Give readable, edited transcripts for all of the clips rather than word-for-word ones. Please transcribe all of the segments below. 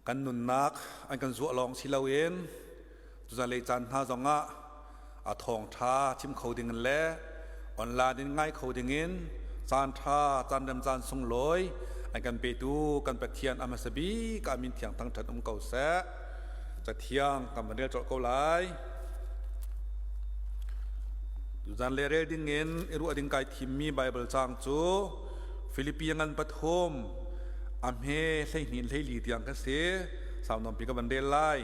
Kan nunnak an kan zuah lawng si loin tuzanlei caan hna zongah a thawngṭha chim kho ding le online in ngai kho dingin caan ṭha caan rem caan sunglawi an kan petu kan Pathian a hmasa bik ah min thiang thangṭhat um ko seh. Cathiang kan van rel colh ko lai. Tuzan le rel ding in i ruah ding kai thimmi Baibal caang cu Filipi ngan pathum a hme 12 14 tiang ka si. Sau nawnpi ka van rel lai.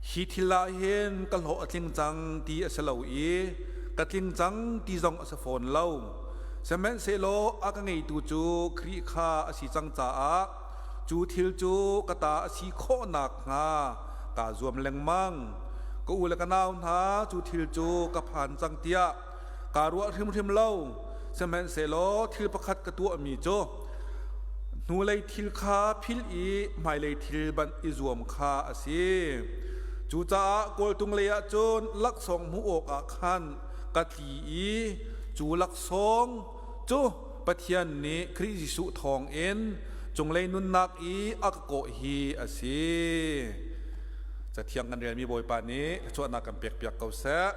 Hi thil ah hin ka hlawh a tling cang ti a si lo i ka tling cang ti zong a si fawn lo. Sihmanhsehlaw a ka ngeitu cu Khrih kha a si cang caah cu thil cu ka ta a si khawh nakhnga kaa zuam lengmang. Ka u le ka nau hna, cu thil cu ka phan cang tiah kaa ruah hrimhrim lo. Sihmanhsehlaw thil pakhat ka tuahmi cu hnulei thil kha philh i hmailei thil banh i zuam kha a si. Cucaah kawltung lei ah cun laksawng hmuh awkah khan ka tli i cu laksawng cu Pathian nih Khrih Jesuh thawngin cunglei nunnak i a ka kawh hi a si. Cathiang kan relmi Bawipa nih thluachuahnak kan pekpiak ko seh.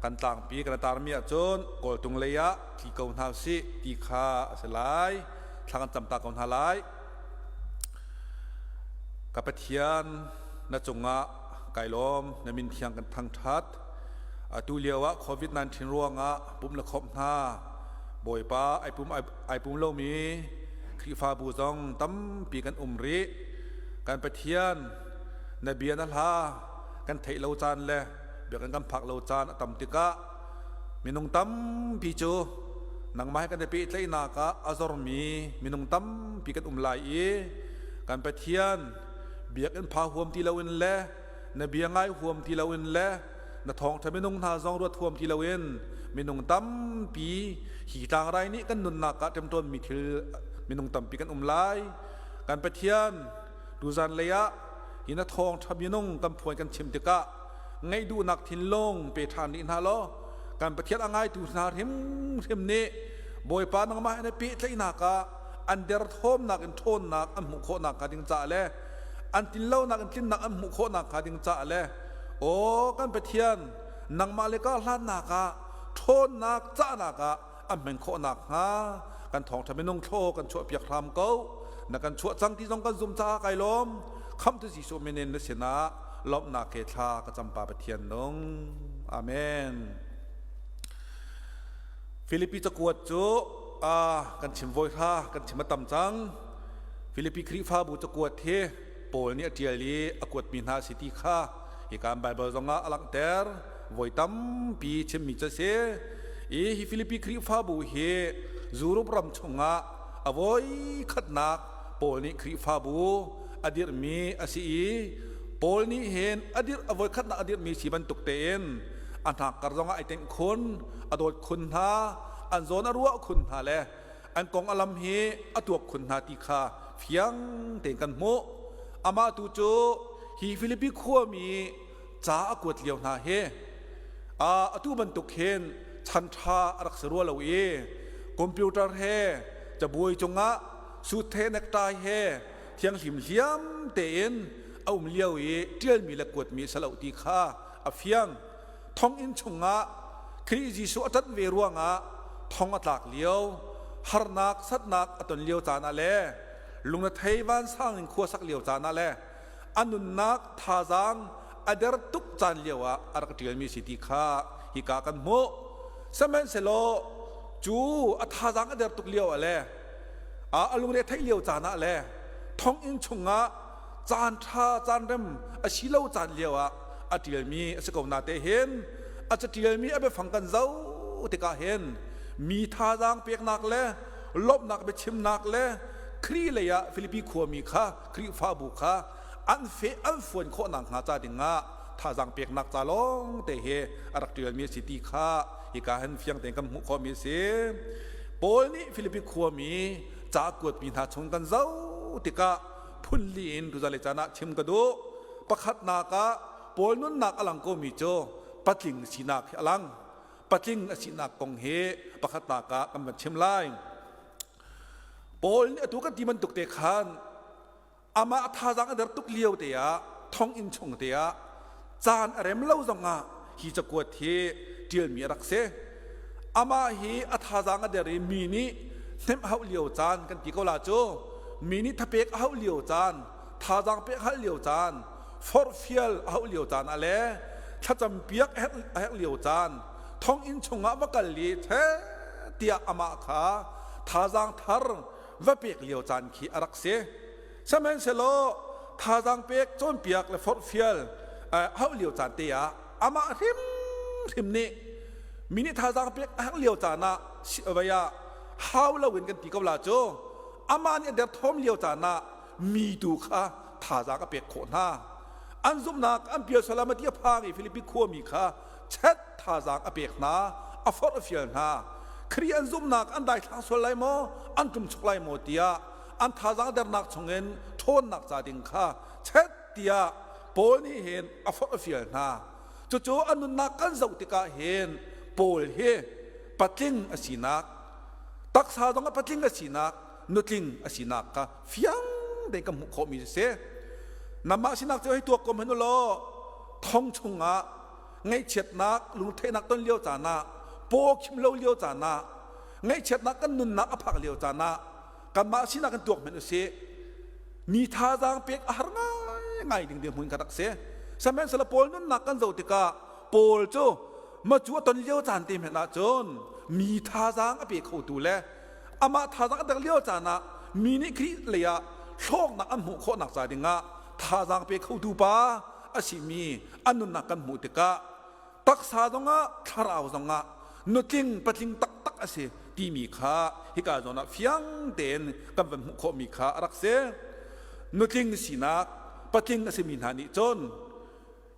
Kan tlangpi kan tarmi ahcun kawltung lei ah tli ko hna usih ti kha a si lai. Thla kan cam ta ko hna lai. Ka Pathian, na cungah kai lawm, na min thiang kan thangṭhat. Atu lio ah COVID-19 ruangah pum le khawmh hna Bawipa ai pum ai pum lomi Khrihfabu zong tampi kan um rih. Kan Pathian, na bia na hla kan theih lo caan le biakinn kan phak lo caan a tam tikah minung tampi cu nangmah he kan i pehtlaihnak ah a zormi minung tampi kan um lai i kan Pathian biakinn pha huam ti loin le na bia ngai huam ti loin le na thawngṭha minung hna zong ruat huam ti loin minung tampi hi tlangrai nih kan nunnak ah ṭemṭawnmi thil minung tampi kan um lai. Kan Pathian, tuzan lei ah hi na thawngṭha minung kan phuan kan chim tikah ngaih duhnak thinlung pe ṭhan rih hna law kan Pathian a ngaitu hna hrimhrim nih Bawipa nangmah he na pehtlaihnak ah an derthawmnak in ṭhawnnak an hmuh khawh nakhnga ding caah le an tlinlonak in tlinnak an hmuh khawh nakhnga ding caah le aw kan Pathian nangmah le ka hlannak ah ṭhawnnak cahnak ah an hman khawh nakhnga kan thawngṭha minung thlaw kan chuahpiak hram ko. Na kan chuah cang ti zong kan zum caah kai lawm. Khamhtu Jesuh min in na sinah lawmhnak he thla ka cam Pa Pathian nung. Amen. Filipi cakuat cu kan chim voi hra kan chim a tam cang. Filipi Khrihfabu cakuat hi Paul nih a ṭial i a kuatmi hna a si ti kha hika Baibal zongah a langhter. Voi tampi chimmi cu a si. I hi Filipi Khrihfabu hi Europe ram chungah a voi khatnak Paul nih Khrihfabu a dirhmi a si i Paul nih hin a dirh a voi khatnak a dirhmi si bantuk tein a hnakkar zongah ai tengh khun, a dawt khun hna, an zawn a ruah khun hna le an kong a lam hi a tuak khun hna ti kha fiang tein kan hmuh. Amah tu cu hi Filipi khuami ca a kuat lio hna hi atu bantuk hin chan ṭha a rak si rua lo i computer he cabuai cungah suit he necktie he thianghlim hliam tein a um lio i ṭialmi le kuatmi a si lo ti kha a fiang. Thonginn chungah Khrih Jesuh a ṭanh ve ruangah thong a tlak lio, harnak satnak a ton lio caan ah le lungrethei vansang in khua sak lio caan ah le a nunnak thazaang a der tuk caan lio ah a rak ṭialmi si ti kha hika kan hmuh. Sihmanhsehlaw cu a thazaang a der tuk lio ah le a lungre theih lio caan ah le thonginn chungah caan ṭha caan rem a si lo caan lio ah a ṭialmi a si ko na te hin a caṭialmi a biafang kan zoh tikah hin mi thazaang peknak le lawmhnak biachimnak le Khrih lei ah Filipi khuami kha Khrihfabu kha an feh an fuan khawh nakhnga ca dingah thazaang peknak ca lawng te hi a rak ṭialmi a si ti kha hika hin fiang tein kan hmuh khawhmi a si. Paul nih Filipi khuami ca a kuatmi hna chung kan zoh tikah phunli in tuzan le caan ah chim ka duh. Pakhatnak ah Paul nunnak a lang komi cu patling sinak hi a lang. Patling a sinak kong hi pakhatnak ah kan van chim lai. Paul nih atu kan ti bantuk te khan. Amah thazaang a der tuk lio te ah thonginn chung te ah caan a rem lo zongah hi cakuat hi ṭialmi a rak si. Amah hi a thazaang a der i mi nih hnemh hauh lio caan kan ti ko la cu mi nih thapek a hauh lio caan thazaang pek hal lio caan forhfial a hauh lio caan ah le thlacam piak a herh lio caan thonginn chungah va kal i the tiah amah kha thazaang thar va pek lio caan khi a rak si. Sihmanhsehlaw thazaang pek cawnpiak le forhfial hauh lio caan te ah amah hrimhrim nih mi nih thazaang pek a herh lio caan ah vei ah hau loin kan ti ko la cu amah nih a derthawm lio caan ah mi tu kha thazaang a pek khawh hna. An zumhnak an pial salam ti a phang i Filipi khuami kha chet thazaang a pek hna, a forh a fial hna. Khrih an zumhnak an daithlang sual lai maw, an ṭumchuk lai maw tiah an thazaang dernak chungin ṭhawnnak ca ding kha chet tiah Paul nih hin a forh a fial hna. Cucu a nunnak kan zoh tikah hin Paul hi patling a sinak, taksa zong a patling a sinak, nutling a sinak kha fiang tein kan hmuh khawhmi a si. Nangmah sinak cu hei tuak ko hmanh u law thong chungah ngaihchiatnak lungtheihnak ton lio caan ah paw khim lo lio caan ah ngaihchiatnak kan nunnak a phak lio caan ah kanmah sinak kan tuak hmanh usih mi thazaang pek a har ngaingai ding dirhmun kha rak si. Sihmanhsehlaw Paul nunnak kan zoh tikah Paul cu macu a ton lio caan te hmanh ahcun mi thazaang a pe khotu le amah thazaang a der lio caan ah mi nih Khrih lei ah hlawknak an hmuh khawhnak ca dingah thazaang pe khotu pa a simi an nunnak kan hmuh tikah taksa zongah thlarau zongah nutling patling taktak a si timi kha hika zawn ah fiang tein kan van hmuh khawhmi kha a rak si. Nutling sinak patling a simi hna nih cun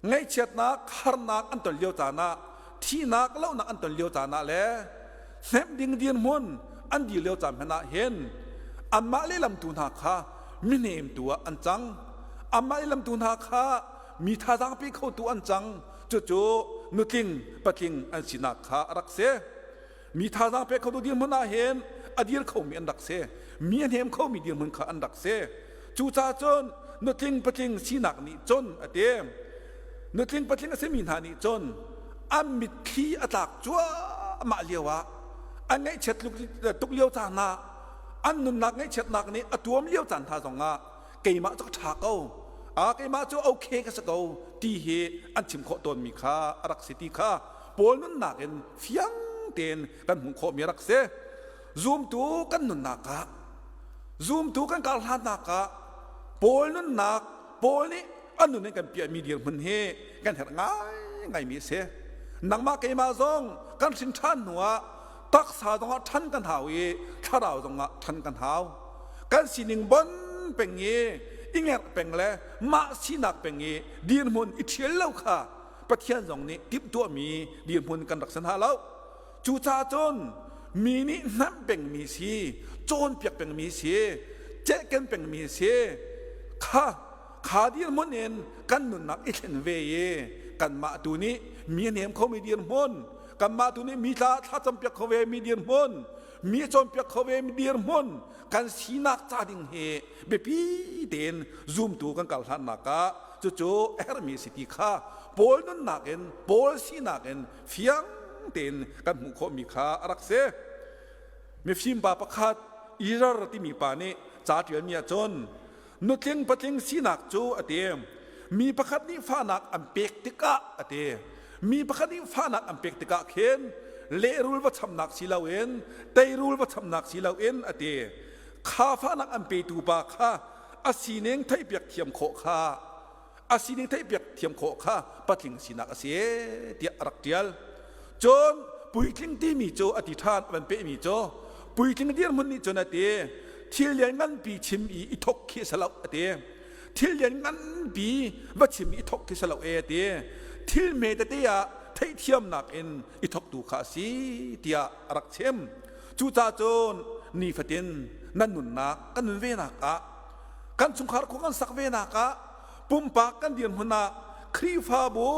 ngaihchiatnak harnak an ton lio caan ah thihnak lohnak an ton lio caan ah le hnemh ding dirhmun an dir lio caan hmanh ah hin anmah lehlam tu hna kha mihnemtu ah an cang. Anmah lehlam tu hna kha mi thazaang pe khotu an cang. Cucu nutling patling an sinak kha a rak si. Mi thazaang pe khotu dirhmun ah hin a dir khomi an rak si. Mi a hnem khomi dirhmun kha an rak si. Cucaah cun nutling patling sinak nih cun a ti. Nutling patling a simi hna nih cun an mitthli a tlak cuahmah lio ah an ngaihchiat tuk lio caan ah an nunnak ngaihchiatnak nih a tuam lio caan hna zongah keimah cu ka ṭha ko, a keimah cu okay ka si ko ti hi an chim khawh tawnmi kha a rak si ti kha Paul nunnak in fiang tein kan hmuh khawhmi a rak si. Zumtu kan nunnak ah zumtu kan kar hlannak ah Paul nunnak Paul nih a nun in kan piahmi dirhmun hi kan herh ngaingaimi a si. Nangmah keimah zong kan hrin ṭhan hnuah taksa zongah ṭhan kan hau i thlarau zongah ṭhan kan hau. Kan sining bon peng i i ngerh peng le mah sinak peng i dirhmun i ṭhial lo kha Pathian zong nih timhtuahmi dirhmun kan rak si hna lo. Cucaah cun mi nih hnamh pengmi si, cawnpiak pengmi si, celhken pengmi si kha kha dirhmun in kan nunnak i thlen ve i kanmah tu nih mi a hnem khomi dirhmun, kanmah tu nih mi tla thlacampiak kho ve mi dirhmun, mi a cawnpiak kho ve mi dirhmun kan sinak ca ding hi biapi tein zumtu kan kal hlannak ah cucu a herhmi a si ti kha Paul nunnak in Paul sinak in fiang tein kan hmuh khawhmi kha a rak si. Mifim pa pakhat Irar timi pa nih ca ṭialmi ah cun nutling patling sinak cu a ti. Mi pakhat nih fahnak an pek tikah a ti. Mi pakhat nih fahnak an pek tikah khin lehrul va chamnak si loin teirul va chamnak si loin a ti. Kha fahnak an petu pa kha a sining theihpiak thiam khawh kha a sining theihpiak thiam khawh kha patling sinak a si tiah a rak ṭial. Cun puitling timi cu a ti ṭhan a van pehmi cu puitling dirhmun nih cun a ti thil lian nganpi chim i i thok khi a si lo a ti. Thil lian nganpi va chim i thok khi si lo e a ti. Thil hme tete ah theihthiamnak in i thoktu kha a si tiah a rak chim. Cucaah cun nifatin nan nunnak kan nun venak ah kan chungkhar khua kan sak venak ah pumpak kan dirhmun ah Khrihfabu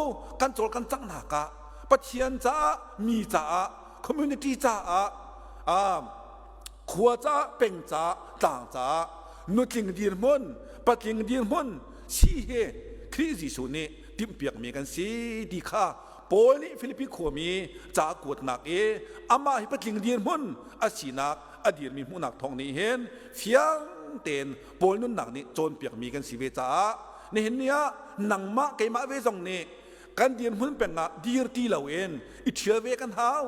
kan cawl kan canghnak ah Pathian caah mi caah community caah khua caah peng caah tlang caah nutling dirhmun. patling dirhmun si hi Khrih Jesuh nih timhpiakmi kan si ti kha Paul nih Filipi khuami ca a kuatnak i amah hi patling dirhmun a sinak a dirmi hmuhnak thawng nih hin fiang tein Paul nunnak nih cawnpiakmi kan si ve caah nihin ni ah nangmah keimah ve zong nih kan dirhmun peng ah dir ti loin i ṭhial ve kan hau.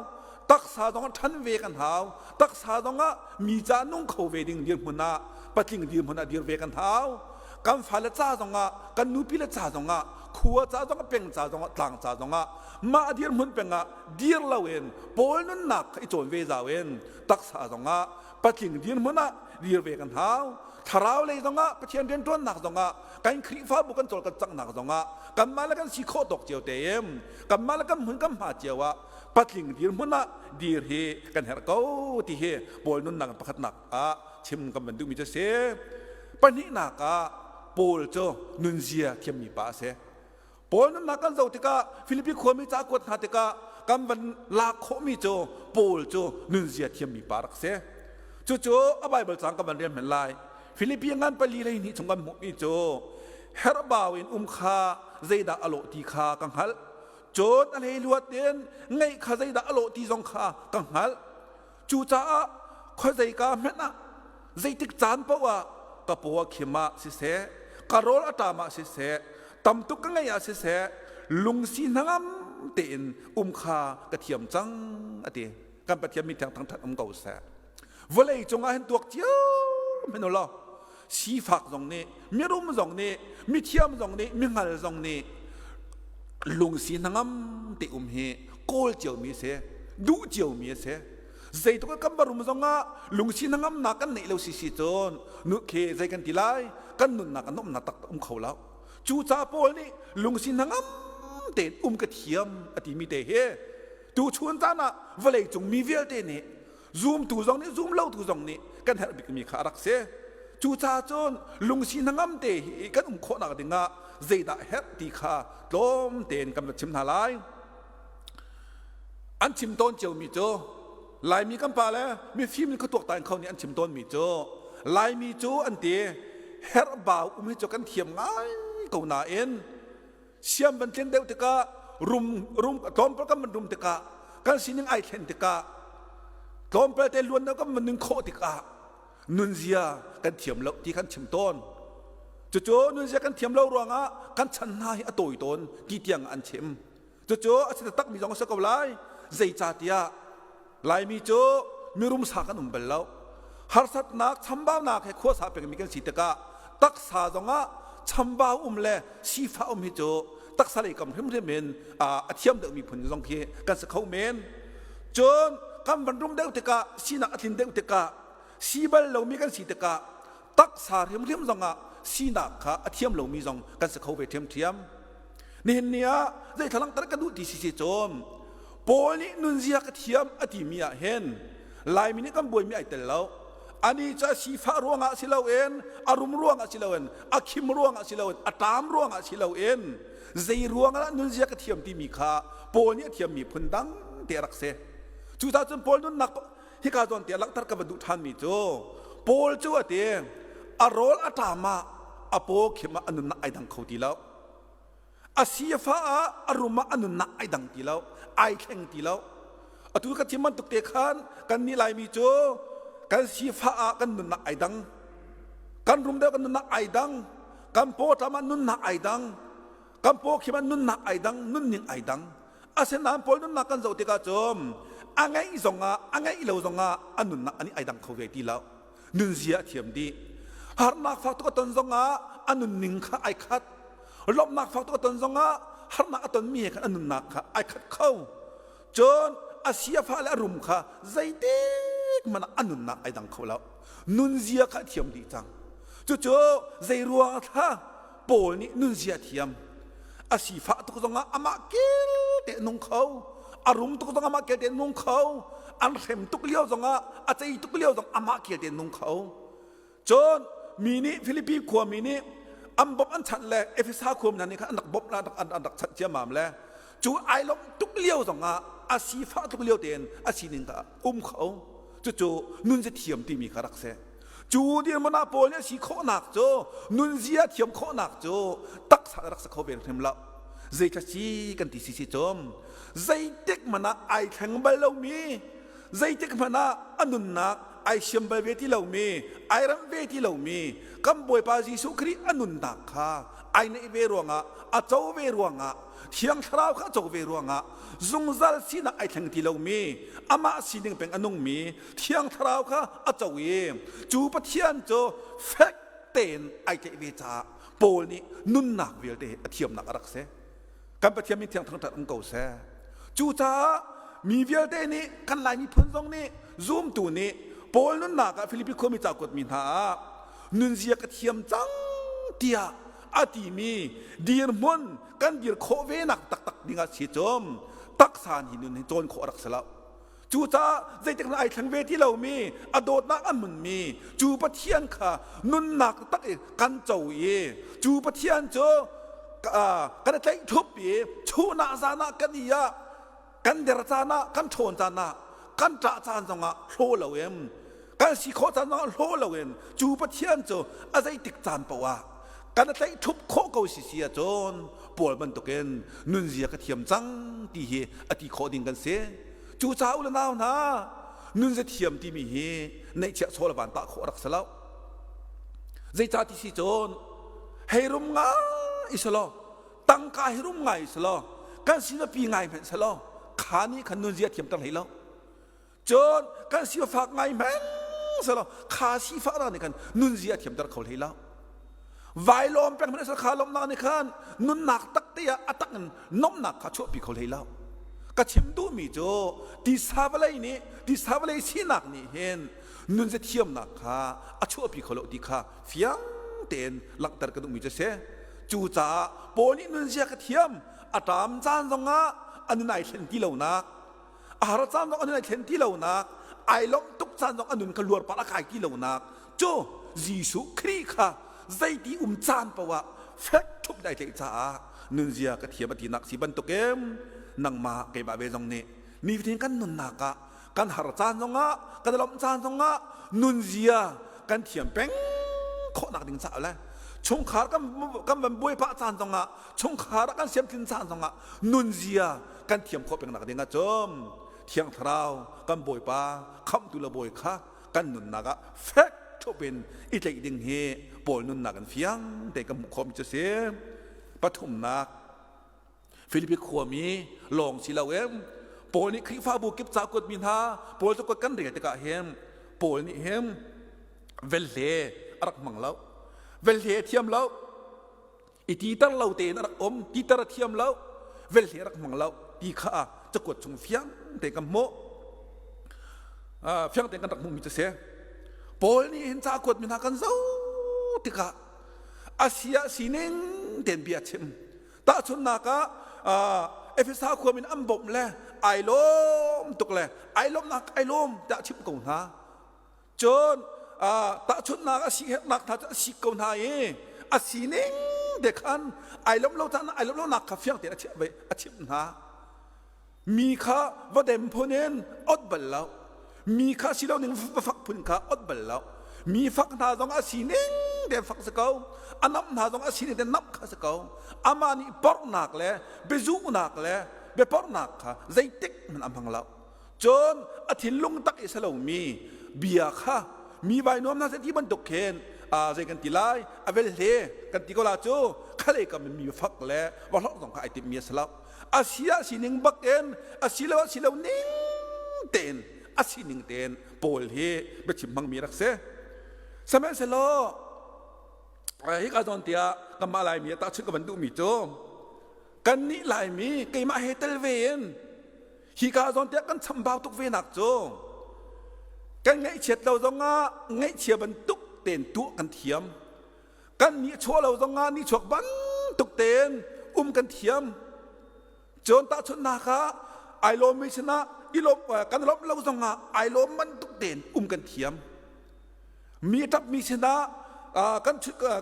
Taksa zong ah ṭhan ve kan hau. Taksa zong ah mi ca nung kho ve ding dirhmun ah patling dirhmun ah dir ve kan hau. Kan fale ca zong ah kan nupi le ca zong ah khua ca zong ah peng ca zong ah tlang ca zong ah mah dirhmun peng ah dir loin Paul nunnak kha i cawn ve zau in taksa zong ah patling dirhmun ah dir ve kan hau. Thlarau lei zong ah Pathian rianṭuannak zong ah kan Khrihfabu kan cawl kan canghnak zong ah kanmah le kan si khawh tawk cio tein kanmah le kan hmun kan hma cio ah patling dirhmun ah dir hi kan herh ko ti hi Paul nunnak pakhatnak ah chim kan van duhmi cu si. Pahnihnak ah Paul cu nunzia thiammi pa a si. Paul nunnak kan zoh tikah Filipi khuami ca kuat hna tikah kan van lak khawhmi cu Paul cu nunzia thiammi pa rak si. Cucu a Bible cang kan van rel men lai. Filipi ngan pali lei hnih chung kan hmuhmi cu herhbau in um kha zeidah a lawh ti kha ka hngalh. Cun a hleihluat in ngeih kha zeidah a lawh ti zong kha ka hngalh. Cucaah khuazeika hmanh ah zeitik caan paoh ah ka paw a khim ah siseh, ka rawl a ṭam ah siseh, tam tuk ka ngeih ah siseh, lungsi hnangam tein um kha ka thiam cang a ti. Kan Pathian mi thiang thangṭhat um ko seh. Vawlei cungah hin tuak cio hmanh u law sifak zong nih, mirum zong nih, mithiam zong nih, mihngal zong nih lungsi hnangam te um hi kawl ciomi a si, duh ciomi a si. Zeitluk kan va rum zongah lungsi hnangamnak kan neih lo si si cun nu khi zei kan ti lai kan nunnak a nuamhnak tak um kho lo. Cucaah Paul nih lungsi hnangam tein um ka thiam a timi te hi tuchun caan ah vawlei cung mi vialte nih zumtu zong nih zum lotu zong nih kan herh bikmi kha a rak si. Cucaah cun lungsi hnangam te hi kan um khawhnak dingah zeidah herh ti kha tlawm tein kan va chim hna lai. An chim tawn ciomi cu Laimi kan pa le mifim in khuatuak ta in kho nih an chim tawnmi cu Laimi cu an ti herhbau um hi cu kan thiam ngai ko nain siam van tlen deuh tikah rum rum tlawmpal kan van rum tikah kan sining ai thlen tikah tlawmpal te luan deuh kan van nun khawh tikah nunzia kan thiam lo ti kan chim tawn. Cucu nunzia kan thiam lo ruangah kan chan hna hi a tawi tawn ti tiang an chim. Cucu a si takmi zong a si ko lai. Zeicahtiah Laimi cu mirum sa kan um bal lo. Harsatnak, chambaunak he khuasa pengmi kan si tikah taksa zongah chambau um le sifah um hi cu taksa lei kam hrimhrim in a thiam deuhmi phun zong khi kan si kho men. Cun kan van rum deuh tikah sinak a tlin deuh tikah si bal lomi kan si tikah taksa hrimhrim zongah sinak kha a thiam lomi zong kan si kho ve ṭhiamṭhiam. Nihin ni ah zei thla langhter ka duh ti si si cun Paul nih nunzia ka thiam a timi ah hin Laimi nih kan buaimi ai tel lo. Ani cu a sifah ruangah si loin a rum ruangah si loin a khim ruangah si loin a ṭam ruangah si loin zei ruangah nunzia ka thiam timi kha Paul nih a thiammi phun dang te a rak si. Cucaah cun Paul nunnak hika zawn te langhter ka va duh ṭhanmi cu Paul cu a ti a rawl a ṭam ah a paw khim ah a nunnak ai dang kho ti lo. A sifa ah a rum ah a nunnak ai dang ti lo, ai thleng ti lo. Atu ka chim bantuk te khan kan nih Laimi cu kan sifa ah kan nunnak ai dang. Kan rum deuh kan nunnak ai dang. Kan paw ṭam ah nunnak ai dang. Kan paw khim ah nunnak ai dang, nunning ai dang. Asinain Paul nunnak kan zoh tikah cun a ngeih zongah a ngeih lo zongah a nunnak ani ai dang kho ve ti lo. Nunzia a thiam dih. Harnak fak tuk a ton zongah a nunning kha ai khat. Lawmhnak fak tuk a ton zongah harnak a tonmi he khan a nunnak kha ai khat kho. Cun a siafa le a rum kha zeitik hmanh ah a nunnak ai dang kho lo. Nunzia kha a thiam dih cang. Cucu zei ruang thla Paul nih nunzia thiam. A sifah tuk zongah amah kel te nung kho. A rum tuk zongah amah kel te nung kho. An hrem tuk lio zongah a cei tuk lio zong amah kel te nung kho. Cun mi nih Filipi khuami nih an bawmh an chanh le Efesa khuami hna nih khan an rak bawmh an rak chanh ciammam le cu ai lawmh tuk lio zongah a sifah tuk lio tein a sining kha um kho. Cucu nun thiam timi kha rak si. Cu dirhmun ah Paul nih a si khawhnak cu nunzia thiam khawhnak cu taksa rak si kho ve hrim lo. Zei si kan ti si si cum zeitik hmanh ah ai thleng bal lomi zeitik hmanh ah a nunnak ai siam bal ve ti lomi ai ramh ve ti lomi kan Bawipa Jesuh Khrih a nunnak kha ai neih ve ruangah a co ve ruangah Thiang Thlarau kha a co ve ruangah zungzal sinak ai thleng ti lomi amah sining peng a nungmi Thiang Thlarau kha a co i cu Pathian cu fek tein ai tlaih ve caah Paul nih nunnak vialte a thiamnak a rak si. Kan Pathian min thiang thangṭhat um ko seh. Cucaah mi vialte nih kan Lai miphun zong nih zumtu nih Paul nunnak ah Filipi khuami ca kuatmi hna ah nunzia ka thiam cang tiah a timi dirhmun kan dir khawh ve nak taktak ding ah si cum taksa hi nun hi cawn khawh a rak si lo. Cucaah zeitik hmanh ai thleng ve ti lomi a dawtnak a hmunmi cu Pathian kha nunnak tak i kan co i cu Pathian cu kan i tlaih ṭhup i chuhnah zan ah kan i ah kan der caan ah kan ṭhawn caan ah kan ṭah caan zongah hlaw loin kan si khawh caan zongah hlaw loin cu Pathian cu a zeitik caan paoh ah kan i tlaih ṭhup khawh ko si si ahcun Paul bantukin nunzia ka thiam cang ti hi a ti khawh ding kan si. Cucaah u le nau hna nunzia thiam timi hi neihchiah chaw le van tah khawh a rak si lo. Zeicah ti si cun hei rum ngai selaw tangka hi rum ngai selaw kan sinapi ngai hmanh selaw kha nih khan nunzia thiamter hlei lo. Cun kan sifak ngai hmanh selaw kha sifaknak nih khan nunzia a thiamter kho hlei lo. Vailawm peng hmanh kha lawmhnak nih khan nunnak tak te ah a tak in nomnak kha chuahpi kho hlei lo. Ka chim duhmi cu tisa vawlei nih tisa vawlei sinak nih hin nunzia thiamnak kha a chuahpi kho lo ti kha fiang tein langhter ka duhmi cu a si. Cucaah Paul nih nunzia ka thiam a ṭam caan zongah a nun ai thlen ti lonak a har caan zong a nun ai thlen ti lonak ai lawmh tuk caan zong a nun kha luarpar a kai ti lonak cu Jesuh Khrih kha zeiti um caan paoh ah fek ṭhup dai tlaih caah nunzia ka thiam a tinak si bantukin nangmah keimah ve zong nih nifatin kan nunnak ah kan har caan zongah kan lawmh caan zongah nunzia kan thiam peng khawhnak ding caah le chungkhar kan kan van buai pah caan zongah chungkhar ah kan siamtlin caan zongah nunzia kan thiam khawh peng nak ding ah cun Thiang Thlarau kan Bawipa khamhtu le Bawi kha kan nunnak ah fek ṭhup in i tlaih ding hi Paul nunnak in fiang tein kan hmuh khawhmi cu a si. Pathumnak Filipi khuami lawng si loin Paul nih Khrihfabu kip ca kuatmi hna Paul cakuat kan rel tikah hin Paul nih hin velhle a rak hmang lo. Velhle a thiam lo. I titer lo tein a rak um titer a thiam lo velhle a rak hmang lo ti kha cakuat chung fiang tein kan hmuh fiang tein kan rak hmuhmi cu si Paul nih hin ca kuatmi hna kan zoh tikah a si ah sining tein bia chim tahchunhnak ah Efesa khua min an bawmh le ai lawm tuk le ai lawmnak ai lawm tiah chim ko hna Cun tahchunhnak a si herhnak hna cu a sik ko hna i a sining te khan ai lawmh lo caan ai lawmh lonak kha fiang tein a chiah ve a chimh hna. Mi kha va dem phun in ot bal lo. Mi kha si lo ning va fak phun kha ot bal lo. Mi fak hna zong a sining te fak si ko. A namh hna zong a sining te namh kha si ko. Amah nih porhnak le biazuhnak le biaporhnak kha zeitik hmanh a hmang lo. Cun a thinlung tak i si lomi bia kha mi vai nuam hna seh ti bantuk khin zei kan ti lai a velhle kan ti ko la cu khalei kam in mi fak le va hlorh zong kha ai timmi a si lo a si ah sining bak in a si lo ah si lo ning tein a sining tein Paul hi biachim hmangmi rak si sihmanhsehlaw hika zawn tiah kanmah Laimi ah tahchunh ka van duhmi cu kannih Laimi keimah he tel ve in Hika zawn tiah kan chambau tuk ve nak cu kan ngaihchiat lo zongah ngaihchia bantuk tein tuah kan thiam. Kan nihchuah lo zongah nihchuak bantuk tein um kan thiam. Cun tahchunhnak ah ai lawmmi sinah i lawm kan lawmh lo zongah ai lawm bantuk tein um kan thiam. Mi a ṭapmi sinah kan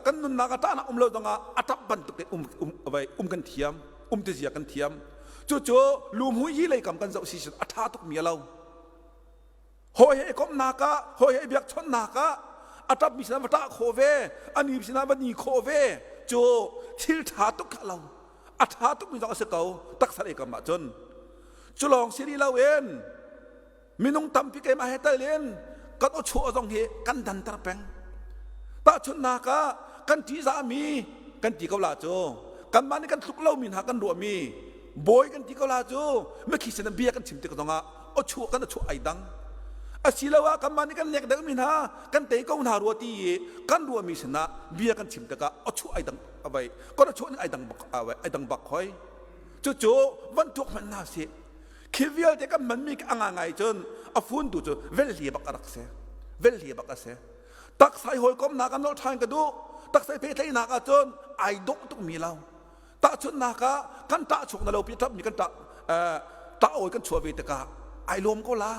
kan nunnak a ṭahnak um lo zongah a ṭap bantuk in um um um kan thiam um ti zia kan thiam cucu lumhui hi lei kam kan zoh si a ṭha tuk mi a lo hawi he i komhnak ah hawi he i biakchawnhnak ah. A ṭapmi sinah va ṭah khawh ve, a ni sinah va ni khawh ve cu thil ṭha tuk kha lo. A ṭha tukmi zong a si ko taksa lei kam ah cun. Cu lawng si rih loin minung tampi keimah he tal in kan aw chuah zong hi kan danter peng. Tahchunhnak ah kan ṭihzahmi kan ti ko la cu kanmah nih kan tluk lomi hna kan ruahmi bawi kan ti ko la cu mikhi sin bia kan chim tik zongah aw chuah kan aw chuah ai dang. Asiloah kanmah nih kan lek deuhmi hna kan tei ko hna rua ti i kan ruahmi sinah bia kan chim tikah aw chuah ai dang avai kan aw chuah ning ai dang bak ai dang bak hoi. Cucu van tuak hmanh hna sih. Khi vialte kan hmanmi a ngangai cun a funtu cu velhle bak a rak si. Velhle bak a si. Taksa i hawikomhnak ah nolh ṭhan ka duh. Taksa i pehtlaihnak ah cun ai dawh tukmi lo. Tahchunhnak ah kan ṭah chuk na lo pi ṭapmi kan ṭah ṭah awi kan chuah ve tikah ai lawm ko la.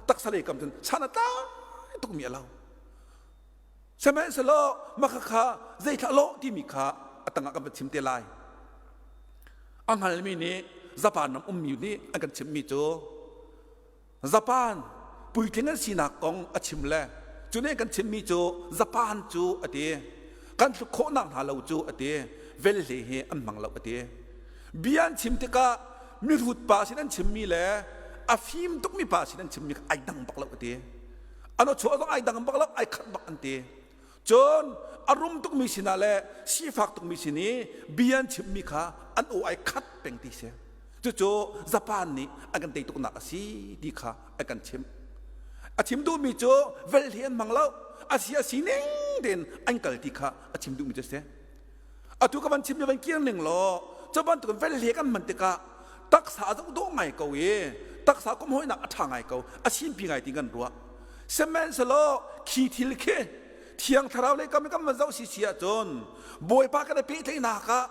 Taksa lei kam cun chan a tlai tukmi a lo. Sihmanhsehlaw mah khakha zeithla lawh timi kha a tangah kan van chim te lai. A hngalmi nih Japan ram ummi nih an kan chimmi cu Japan puitling an sinak kong a chim le cu nih an kan chimmi cu Japan cu a ti kan tluk khawhnak hna lo cu a ti velhle hi an hmang lo a ti bia an chim tikah mihrut pa sin an chimmi le a fim tukmi pa sin an chimmi ai dang bak lo a ti an aw chuah zong ai dang bak lo ai khat bak an ti cun a rum tukmi sinah le sifak tukmi sin i bia an chimmi kha an aw ai khat peng ti si cucu Japan nih an kan tei tuknak a si ti kha an kan chimh a chim duhmi cu vel hi an hmang lo a si a sining tein an kal ti kha a chim duhmi cu a si Atu ka van chim mi van kir ning law cu bantukin velhle kan hman tikah taksa a zoh dawh ngai ko i taksa komhawinak a ṭha ngai ko a simpi ngai ti kan ruah. Sihmanhsehlaw khi thil khi Thiang Thlarau lei kam i kan van zoh si si ahcun Bawipa kan i pehtlaihnak ah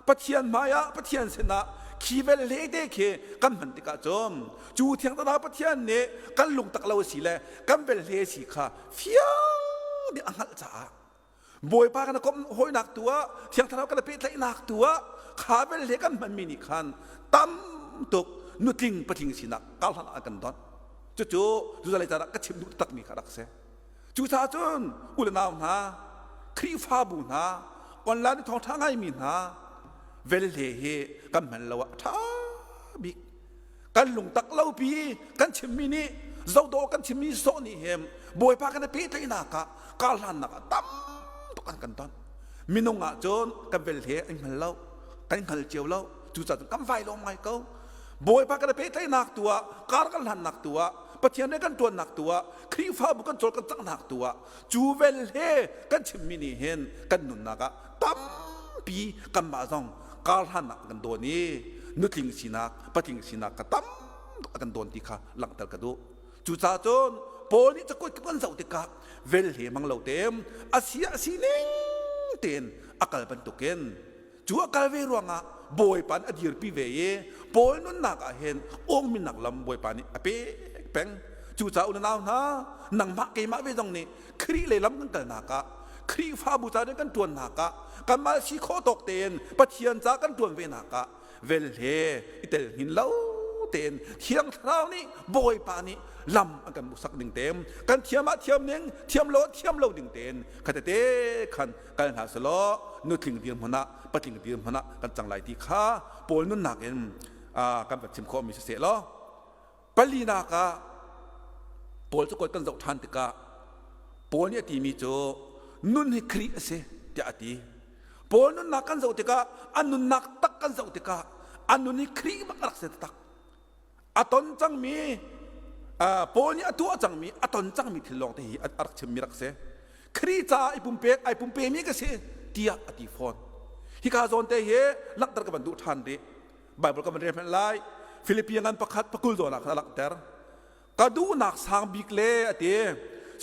Pathian hmai ah Pathian sinah khi velhle te khi kan hman tikah cun cu Thiang Thlarau Pathian nih kan lungtak lo a si le kan velhle si kha fiang nih a hngalh caah Bawipa kan komh hawinak tu ah Thiang Thlarau kan pehtlaihnak tu ah kha velhle kan hmanmi nih khan tam tuk nutling patling sinak karhlan ah kan donh. Cucu zuzalei caan ah ka chim duh takmi kha rak si. Cucaah cun u le nau hna, Khrihfabu hna, online thawngṭha ngaimi hna velhle hi kan hman lo ah a ṭha bik. Kan lungtak lo pi kan chimmi nih zohdawh kan chimmi sawh nih hin Bawipa kan i pehtlaihnak ah karhlannak ah tam tuk an kan ton. Minung ah cun kan velhle an hngal lo, kan hngal cio lo. Cucaah cun kan vai lawm ngai ko. Bawipa kan i pehtlaihnak tu ah, kar kan hlannak tu ah, Pathian he kan ṭuannak tu ah, Khrihfabu kan cawl kan canghnak tu ah, cu velhle kan chimmi nih hin kan nunnak ah tampi kanmah zong karhlannak a kan dawn i nutling sinak patling sinak kha tam tuk a kan dawn ti kha langhter ka duh. Cucaah cun Paul nih cakuat kan zoh tikah velhle mang lo tein a si a sining tein a kal bantukin cu a kal ve ruangah Bawipa nih a dirpi ve i Paul nunnak ah hin awngminnak lam Bawipa nih a pek peng. Cucaah u le nau hna nangmah keimah ve zong nih Khrih lei lam kan kalnak ah Khrihfabu ca kan ṭuannak ah kanmah si khawh tawk tein Pathian ca kan ṭuan venak ah velhle i tel hngin lo tein Thiang Thlarau nih Bawipa nih lam an kan hmuhsak ding tein kan thiam ah thiam ning thiam lo thiam lo ding tein khatete khan kal hna selaw nutling dirhmun ah patling dirhmun ah kan cang lai ti kha Paul nunnak in kan van chim khawhmi siseh law Palinak ah Paul cakuat kan zoh ṭhan tikah Paul nih a timi cu nun hi Khrih a si tiah a ti. Paul nunnak kan zoh tikah a nunnak tak kan zoh tikah a nun hi Khrih bak a rak si taktak. A ton cangmi Paul nih a tuah cangmi a ton cangmi thil lawng te hi a rak chimmi rak si. Khrih caah i pumpek ai pumpemi ka si tiah a ti fawn. Hika zawn te hi langhter ka van duh ṭhan rih. Bible ka van rel hmanh lai. Philippi ngan pakhat pakul zawn ah khan a langhter. Ka duhnak sang bik le a ti.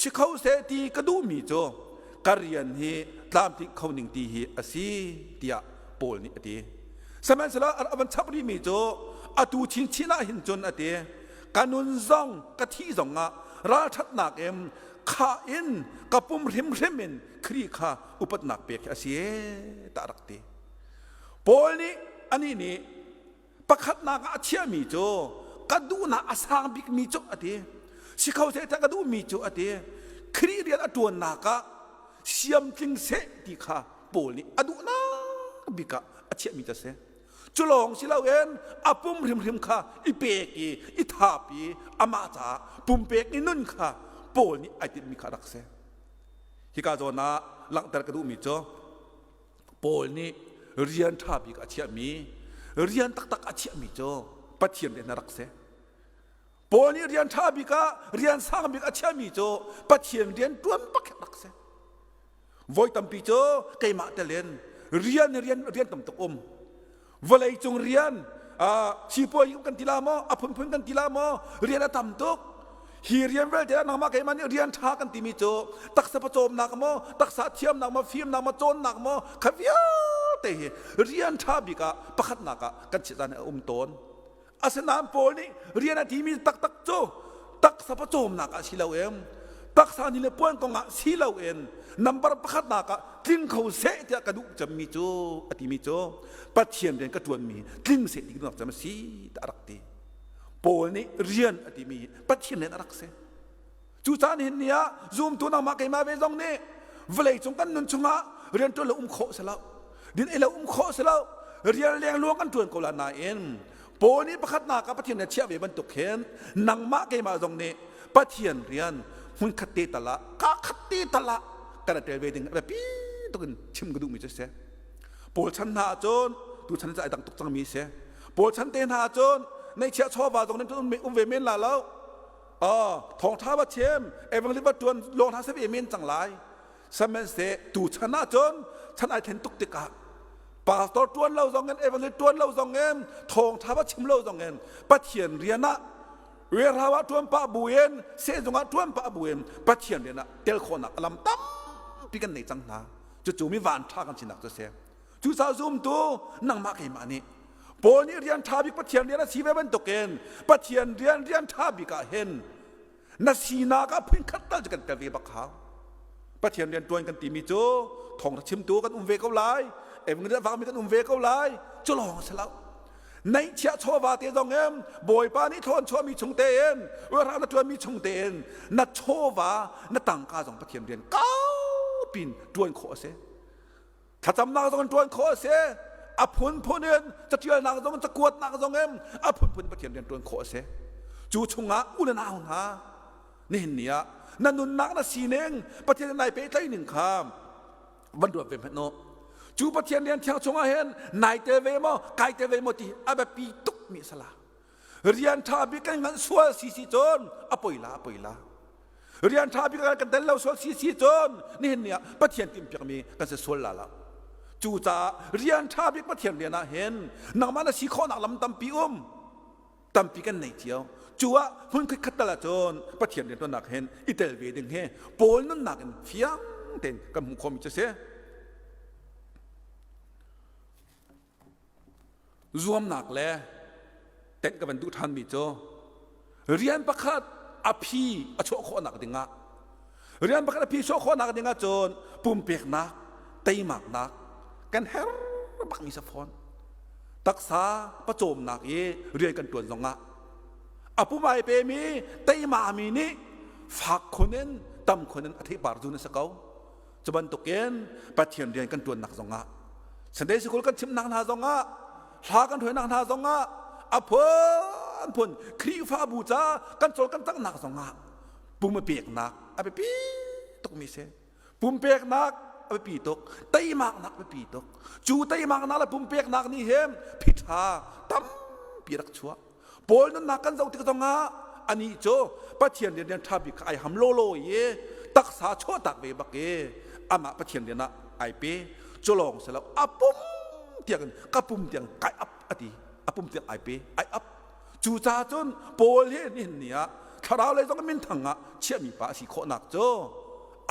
Si kho seh ti ka duhmi cu ka rian hi tlamtling kho ning ti hi a si tiah Paul nih a ti. Sihmanhsehlaw a van chap rihmi cu atu chinchin ah hin cun a ti. Ka nun zong ka thih zong ah ralṭhatnak in khah in ka pum hrimhrim in Khrih kha upatnak pek hi a si e ta rak ti. Paul nih anih nih pakhatnak ah a chiahmi cu ka duhnak a sang bikmi cu a ti. Si kho seh ka duhmi cu a ti. Khrih rian a ṭuannak ah siamtling seh ti kha Paul nih a duhnak bik ah a chiahmi cu a si. Cu lawng si loin a pum hrimhrim kha i pek i i thap i amah caah pumpek i nun kha Paul nih ai tinhmi kha a rak si. Hika zawn ah langhter ka duhmi cu Paul nih rian ṭha bik a chiahmi, rian taktak a chiahmi cu Pathian rian a rak si. Paul nih rian ṭha bik ah rian sang bik a chiahmi cu Pathian rian ṭuan bak hi a rak si. Voi tampi cu keimah telin rian rian rian tam tuk um. Vawlei cung rian sipuai kan ti la maw a phunphun kan ti la maw rian a tam tuk. Hi rian vialte ah nangmah keimah nih rian ṭha kan timi cu taksa pawcawmnak maw taksa thiamnak maw fimnak maw cawnnak maw kha vialte hi rian ṭha bik ah pakhatnak ah kan chiah caan a um tawn. Asinain Paul nih rian a timi taktak cu taksa pawcawmnak ah si loin taksa ni le puan kong ah si loin number pakhatnak ah tling kho seh tiah ka duh cemmi cu a timi cu Pathian rian ka ṭuanmi tling seh ti ka duhnak cem a si tiah a rak ti. Paul nih rian a timi Pathian rian a rak si. Cucaah nihin ni ah zumtu nangmah keimah ve zong nih vawlei cung kan nun chungah rian ṭuan lo um khawh si lo din ei lo um khawh si lo rian lengluang kan ṭuan ko la nain Paul nih pakhatnak ah Pathian nih a chiah ve bantuk hin nangmah keimah zong nih Pathian rian hmunkhat te tal ah kaa khat te tal ah kan i tel ve ding a biapi tuk in chim ka duhmi cu si. Paul chan hna ahcun tu chan cu ai dang tuk cangmi si. Paul chan te hna ahcun neihchiah chawva zong nan um ve men la lo. Thawngṭha va chim evangelist va ṭuan lawng hna seh men cang lai sihmanhseh tu chan ah cun chan ai thlen tuk tikah pastor ṭuan lo zong in evangelist ṭuan lo zong in thawngṭha va chim lo zong in Pathian rian ah warehouse ah ṭuan pah buin sehzung ah ṭuan pah buin Pathian rian ah tel khawhnak a lam tampi kan nei cang hna cucu mi van ṭha kan sinak cu a si Cucaah zumtu nangmah keimah nih Paul nih rian ṭha bik Pathian rian a si ve bantukin Pathian rian rian ṭha bik ah hin na sinak ah phunkhat tal cu kan tel ve bak hau. Pathian rian ṭuan kan timi cu thawngṭha chimtu kan um ve ko lai, evangelist vangmi kan um ve ko lai, cu lawng a si lo. Neihchiah chawva te zong in Bawipa nih thlawn chuahmi chung tein uarhang na ṭuanmi chung tein na chawva na tangka zong Pathian rian kau pin ṭuan khawh a si. Thlacamnak zong in ṭuan khawh a si. A phunphun in caṭialnak zong cakuatnak zong in a phunphun Pathian rian ṭuan khawh a si. Cu chungah u le nau hna nihin ni ah na nunnak na sining Pathian nai pehtlaih ning kha van ruat ve hmanh u. Cu Pathian rian thiang chungah hin nai tel ve maw kai tel ve maw ti a biapi tuk mi a si la. Rian ṭha bik kan nganh sual si si cun a poi la a poi la. Rian ṭha bik kan tel lo sual si si cun nihin ni ah Pathian timhpiakmi kan si sual la lo. Cucaah rian ṭha bik Pathian rian ah hin nangmah na si khawhnak lam tampi um tampi kan nei cio. Cu ah hmun khat tal ahcun Pathian rianṭuannak hin i tel ve ding hi Paul nunnak in fiang tein kan hmuh khawhmi cu a si. Zuamnak le tenh ka van duh ṭhanmi cu rian pakhat a phi a chuah khawhnak dingah rian pakhat a phi chuah khawhnak dingah cun pumpeknak teimaknak kan her bakmi si fawn taksa pawcawmnak i rian kan ṭuan zongah a pum ai pemi teimami nih fak khun in tam khun in a theipar zun a si ko Cu bantukin Pathian rian kan ṭuannak zongah Sunday School kan chimnak hna zongah hla kan hruainak hna zongah a phunphun Khrihfabu ca kan cawl kan cangnak zongah pum a peknak a biapi tukmi si. Pumpeknak a biapi tuk, teimaknak a biapi tuk. Cu teimaknak le pumpeknak nih hin phiṭha tampi rak chuah. Paul nunnak kan zoh tik zongah anih cu Pathian rian rian ṭha bik kha ai ham lawlaw i taksa chuahtak ve bak i amah Pathian rian ah ai pe cu lawng si lo a pum tiang in ka pum tiang kai ap a ti a pum tiang ai pe ai ap cu ca cun Paul hi nihin ni ah thlarau lei zong minthang ah chiahmi pa a si khawhnak cu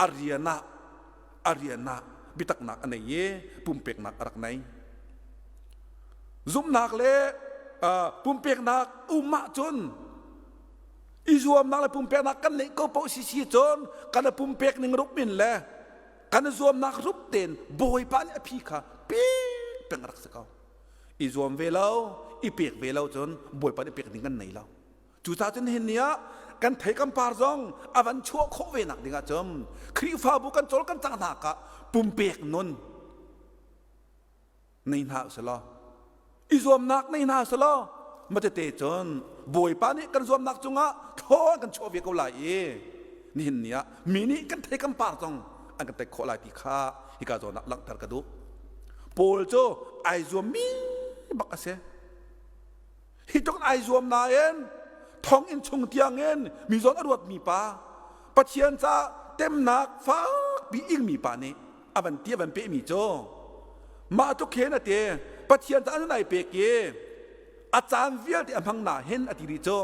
a rian ah a rian ah biataknak a nei i pumpeknak a rak nei Zumhnak le pumpeknak um ahcun i zuamnak le pumpeknak kan neih ko paoh si si cun kan i pumpek ning rup in le kan i zuamnak rup tein Bawipa nih a phi kha pek peng rak si ko. I zuam ve lo, i pek ve lo cun Bawipa nih pek ding kan nei lo. Cucaah cun nihin ni ah Kan thei kan par zong a van chuah khawh ve nak ding ahcun Khrihfabu kan cawl kan cang hna ka pumpek nun nei hna usalaw i zuamnak nei hna usalaw matete cun Bawipa nih kan zuamnak cungah thaw kan chuah ve ko lai i nihin ni ah mi nih kan thei kan par zong an kan tek khawh lai ti kha hika zawn ah langhter ka duh. Paul cu ai zuammi bak a si. Hi tluk ai zuam nain thonginn chung tiangin mi zawn a ruatmi pa Pathian ca temnak fakpi ingmi pa nih a van ti a van pehmi cu mah tluk hin a ti. Pathian ca an ai pek i a caan vialte a hmang na hin a ti rih cu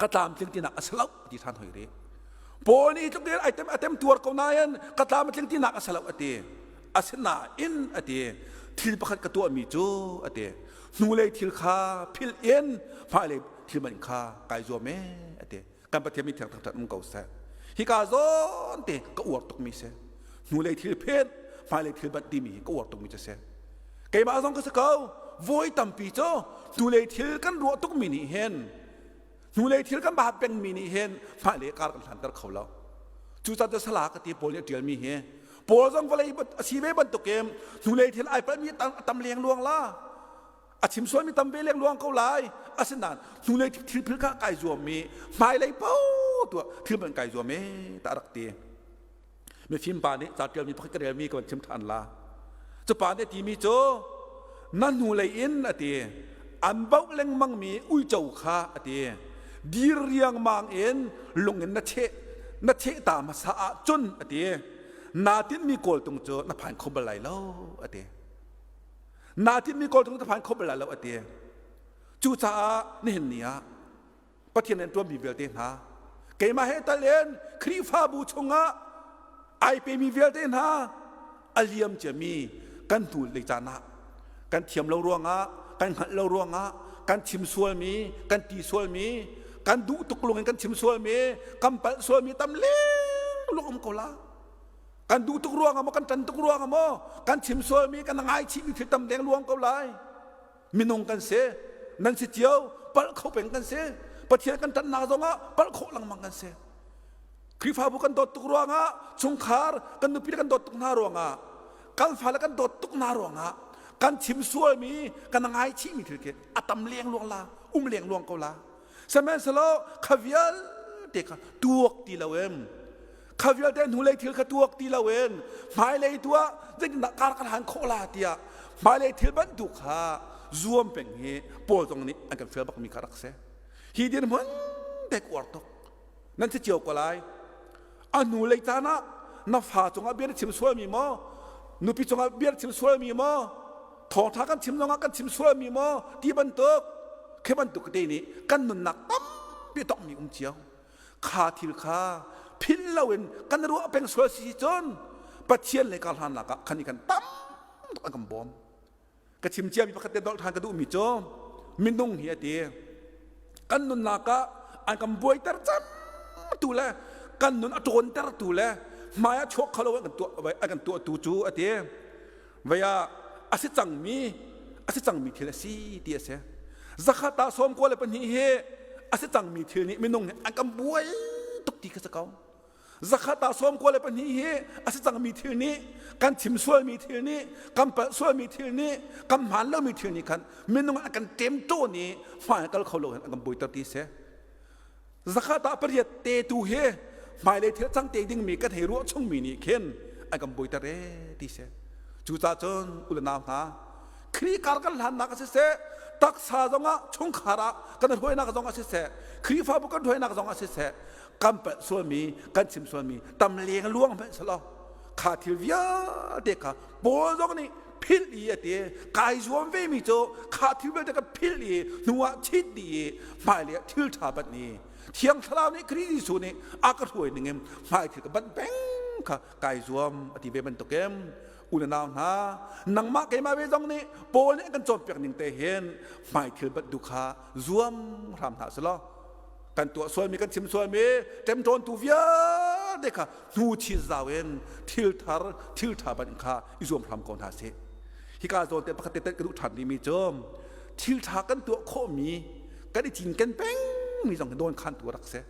ka tlamtling tinak a si lo ti ṭhan hoi rih. Paul nih tluk in ai tem a tem tuar ko nain ka tlam a tling tinak a si lo a ti. Asinain a ti, thil pakhat ka tuahmi cu a ti, hnulei thil kha philh in hmailei thil man kha kai zuam e a ti. Kan Pathian mi thiang thangṭhat um ko seh. Hika zawn te ka uar tukmi si. Hnulei thil phen hmailei thil banh timi hi ka uar tukmi cu si. Keimah zong ka si ko. Voi tampi cu hnulei thil kan ruah tukmi nih hin hnulei thil kan bahat pengmi nih hin hmailei kar kan hlanter kho lo. Cucaah cu sala ka ti Paul nih a ṭialmi hi Paul zong vawlei a si ve bantukin hnulei thil ai palhmi a tam leng luang la. A chim sualmi tam ve leng luang ko lai. Asinain hnulei thil phil kha kai zuam i hmailei paoh tuah thil man kai zuam e ta rak ti. Mifim pa nih ca ṭialmi pakhat ka relmi ka van chim ṭhan la. Cu pa nih a timi cu na hnulei in a ti an bauh lengmangmi uico kha a ti dir riangmang in lung in na cheh na cheh ta hmasa ahcun a ti naa tinhmi kawltung cu na phan kho bal lai lo a ti. Naa tinhmi kawltung na phan kho bal lai lo a ti. Cucaah nihin ni ah Pathian an ṭuanmi vialte hna keimah he tal in Khrihfabu chungah ai pemi vialte hna a liam ciami kan hnu lei caan ah kan thiam lo ruangah kan hngalh lo ruangah kan chim sualmi kan ti sualmi kan duh tuk lung in kan chim sualmi kan palh sualmi tam leng um ko la. Kan duh tuk ruangah maw kan ṭan tuk ruangah maw kan chim sualmi kan ngaichihmi thil tam deng luang ko lai. Minung kan si, nan si cio, palh kho peng kan si. Pathian kan ṭannak zongah palh khawh lengmang kan si. Khrihfabu kan dawt tuk ruangah, chungkhar kan nupi le kan dawt tuk hna ruangah, kan fale kan dawt tuk hna ruangah kan chim sualmi kan ngaichihmi thil khi a tam leng luang la, um leng luang ko la. Sihmanhsehlaw kha vialte kha tuak ti lo in kha vialte hnulei thil kha tuak ti loin hmailei tu ah zeitindah kar kan han khawh la tiah hmailei thil bantuk kha zuam peng hi Paul zong nih an kan fial bakmi kha rak si. Hi dirhmun te uar tuk nan si cio ko lai. A hnulei caan ah na fa cungah bia na chim sualmi maw, nupi cungah bia na chim sualmi maw, thawngṭha kan chim zongah kan chim sualmi maw ti bantuk khi bantuk te nih kan nunnak tampi tongmi um cio. Kha thil kha philh loin kan ruah peng sual si cun Pathian le kar hlannak ah khan i kan tam tuk an kan bawm. Ka chim ciami pakhat te dolh ṭhan ka duhmi cu minung hi a ti kan nunnak ah an kan buaiter cem tu le kan nun a ṭawnter tu le hmai ah chuak kho lo an kan tuah an kan tuahtu cu a ti vei ah a si cangmi a si cangmi thil a si ti a si. Zakhat ah 92 hi a si cangmi thil nih minung hi an kan buai tuk ti kha si ko. Zakhat ah 92 hi a si cangmi thil nih kan chim sualmi thil nih kan palh sualmi thil nih kan hmaan lomi thil nih khan minung an kan ṭemṭawn i hmai kal kho lo hin an kan buaiter ti si. Zakhat ah pariat te tu hi hmailei thil cang te dingmi kan hei ruah chungmi nih khin an kan buaiter ee ti si. Cucaah cun u le nau hna, Khrih kar kan hlannak a siseh, taksa zongah chungkhar ah kan hruainak zong a siseh, Khrihfabu kan hruainak zong a siseh, kan palh sualmi, kan chim sualmi tam leng luang hmanh selaw kha thil vialte kha Paul zong nih philh i a ti. Kai zuam vemi cu kha thil vialte ka philh i hnu ah chit dih i hmailei ah thil ṭha banh i Thiang Thlarau nih Khrih Jesuh nih a ka hruai ning in hmai thil ka banh peng kha kai zuam a ti ve bantukin u le nau hna, nangmah keimah ve zong nih Paul nih a kan cawnpiak ning te hin hmai thil banh tu kha zuam hram hna selaw kan tuah sualmi kan chim sualmi ṭemṭawntu vialte kha hnu chin zau in thil thar thil ṭha banh kha i zuam hram ko hna sih. Hika zawn te pakhat te ka duh ṭhan rihmi cu thil ṭha kan tuah khawhmi kan i cinken pengmi zong hi dawn khan tu rak si.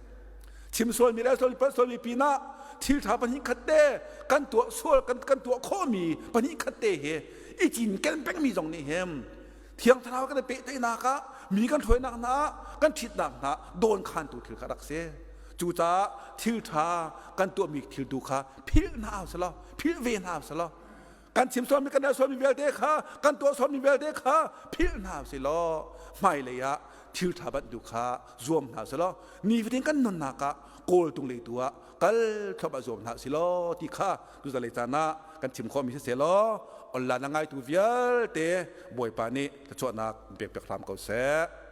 Chim sualmi le sualmi palh sualmi pinah thil ṭha pahnih khat te kan tuah sual kan kan tuah khawhmi pahnih khat te hi i cinken pengmi zong nih hin Thiang Thlarau kan i pehtlaihnak ah mi kan hruainak hna ah kan ṭhitnak hna dawn khantu thil kha rak si. Cucaah thil ṭha kan tuahmi thil tu kha philh hna usih law philh ve hna usih law kan chim sualmi kan al sualmi vialte kha kan tuah sualmi vialte kha philh hna usih law hmailei ah thil ṭha bantuk kha zuam hna usih law nifatin kan nunnak ah kawltung lei tu ah kal thluahmah zuam hna usih law ti kha tuzalei caan ah kan chim khawhmi si seh law online a ngaitu vialte Bawipa nih thluachuahnak in pek piak hram ko seh.